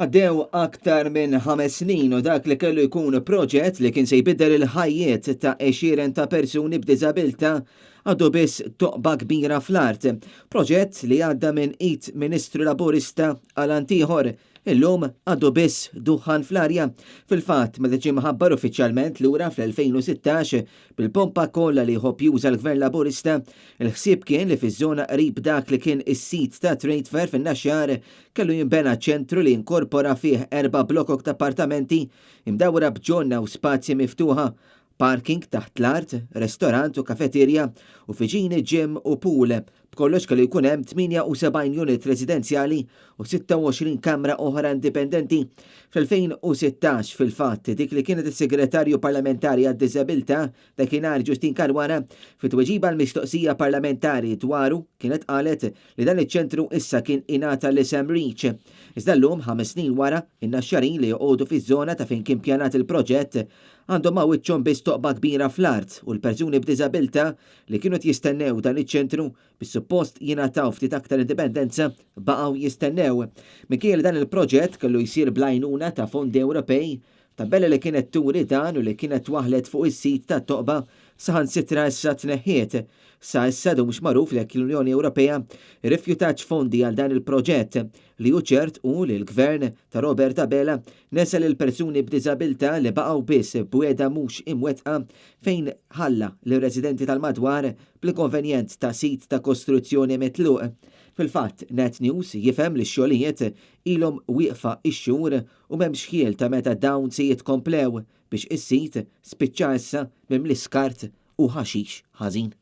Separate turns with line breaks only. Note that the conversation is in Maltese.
Għaddew aktar minn ħames snin u dak li kellu jkun proġett li kien se jbiddel il-ħajjiet ta' għexieren ta' persuni b'diżabilità għadu biss toqba kbira fl-art. Proġett li għadda minn id Ministru Laburista għal għand ieħor, illum għadu biss duħħan fl-arja. Fil-fatt, meta ġie mħabbar uffiċjalment lura fl-2016 Bil-pompa kollha li jħobb juża l-Gvern Laburista, il-ħsieb kien li fiż-żona qrib dak li kien is-sit ta' Trade Fair fin-Naxxar kellu jinbena ċentru li jinkorpora fih erba' blokok ta' appartamenti imdawra b'ġonna u spazji miftuħa, parking taħt l-art, restorant u kafeterja u fiġini gym u pool. B'kollox kellu jkun hemm 78 unit residenzjali u 26 kamra oħra indipendenti. Fl-2016, fil-fatt, dik li kienet is-Segretarju Parlamentari għad-Diżabilità dakinhar Justyne Caruana, fi tweġiba għal mistoqsija parlamentari dwaru, kienet qalet li dan iċ-ċentru issa kien ingħata l-isem Reach. Iżda llum, ħames snin wara, in-Naxxarin li joqogħdu fiż-żona ta' fejn kien pjanat il-proġett għandhom ma' wiċċhom biss toqba kbira fl-art u l-persuni b'diżabilità li kienu qed jistennew dan iċ-ċentru biex suppost jingħataw ftit aktar indipendenza baqgħu jistennew. Minkejja li dan il-proġett kellu jsir bl-għajnuna ta' fondi Ewropej, tabella li kienet turi dan u li kienet twaħħlet fuq is-sit tat-toqba saħansitra issa tneħħiet. Sa issa għadu mhux magħruf jekk l-Unjoni Ewropea rrifjutatx fondi għal dan il-proġett. Li hu ċert hu li l-Gvern ta' Robert Abela nesa lill-persuni b'diżabilità li baqgħu biss b'wiegħda mhux imwettqa fejn ħalla lir-residenti tal-madwar bl-inkonvenjent ta' sit ta' kostruzzjoni mitluq. Fil-fatt, Net News jifhem li x-xogħlijiet ilhom wieqfa x-xhur u m'hemmx ħjiel ta' meta dawn se jitkomplew biex is-sit spiċċa issa mimli skart u ħaxix ħażin.